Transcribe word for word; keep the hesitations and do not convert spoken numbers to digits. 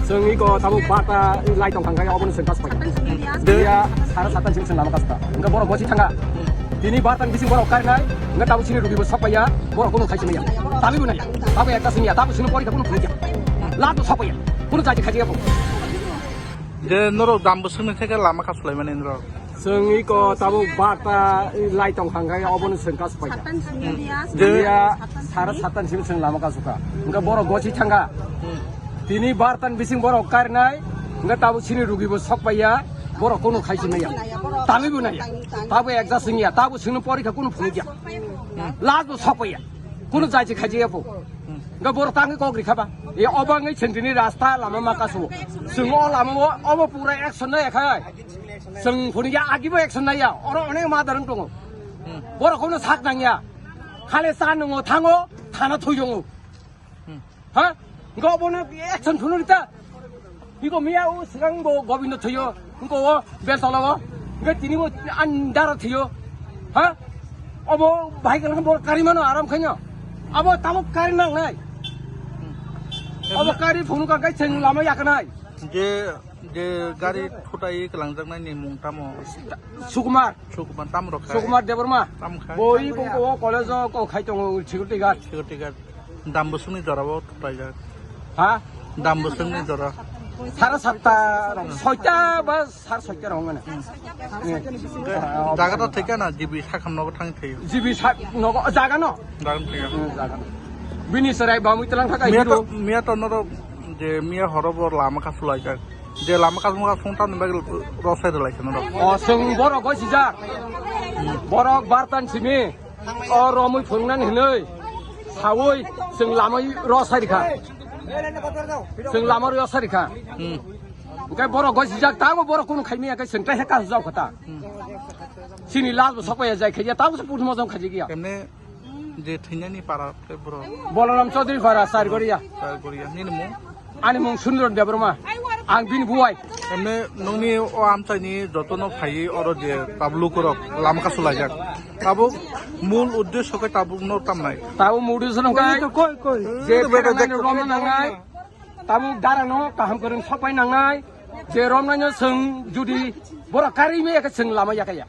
Chwng iko tabuk barta lai tong thangkha, obono chwng kasu paikha. Dia sara satan simi chwng lama kasu kha. Wngkha borok bosi thangkha. Tini bartan bising borok karinai, wngkha tabuk chini rugi bo sok paiya, borok kunu khai chimaya. Tabi bo nai, tabuk ekta simiya, tabuk chini porikha kunu phunukya. Last bo sok paiya, kunu jaiti khajiya bo. Je norok dam bwswkni theke lama kasu laimani norok. Chwng iko tabuk barta lai tong thangkha, obono chwng kasu paikha. Satan simi dia. Dia sara satan simi chwng lama kasu kha. Wngkha borok gosi thangkha. Tini bartan bising borok karinai, wngkha tabuk chini rugi bo sok paiya, borok kunu khai chimaya. Tabi bo naiya. Tabuk ekja simiya, tabuk chwngno porikha kunu phunukya. Last bo sok paiya. Kunu jaiti khajiya bo. Wngkha borok tangwi kok rikha ba. E obo wngwi chwng tini rasta lama ma kasu. Chwng o lama o, obo pura action naiya khai. Chwng phunukya agibo action naiya. Oro onek ma darang tongo. Borok kono sak nangya. Khale cha nungo thango, thana thoi tongo. Ha? Wngkha obono action phunuk rita. Iko miya o swkang bo Gobindo thwiyo, wngkha o Beltolo o, wngkha tini bo ani dara thwiyo. Ha? Obo bahai kalang bo kari mano aram khaino. Abo tabuk kari nangnai. Obo kari phunuk kha kai chwng lama yakanai. Je, je gari thutai kwlangjaknai ni mung tamo? Sukumar. Sukumar tam rok khai. Sukumar Debbarma. Tam khai. Boi bung ko college o ko khai tongo security guard. Security guard. Dam bwswkni jora bo thutai jak. Ha? Dam bwswkni jora. Sara satta rok, soita ba sar soita rok ngana. Jaga to thika na, G B sakam nogo thang thayo. G B sak nogo, jaga no? Jaga no thika. Hmm, jaga no. Bini serai bamwi telang thaka Miya hero. To, miya to norok je miya horo bo lama kasu lai jak. Je lama kasu ma sung tam bag rosai de lai khe norok. O, chwng borok o sijak. Borok bartan simi. O romwi phungnani hinwi. Sawi chwng lamai rosai rikha. Chwng lama rosai rikha. Hmm. Hwnkhe borok o sijak tamo borok kunu khaimaya khe chwng taiha kasu jao kha ta. Hmm. Chini lal bo sokpaiya jai khajiya tamo se putmo jong khajiya. Emne Je thwinani para khe bro. Bolaram Chaudhary para, Sairgoria. Sairgoria. Nini mung? Ani mung Sundron Debbarma. Ang bini buwai. Emne nungni o amchaini jotono phaiwi oro je tabuk lukurok lama kasu laijak. Tabuk mul uddesho khe tabukno tamnai. Tabuk mul uddesho nang kai. Koi, koi, koi. Je beta thangnaino dek- romna nangnai. Tabuk darano kaham kwrwng sokpai nangnai. Je romnaino chwng judi borok karwi maya khe chwng lama yakaya.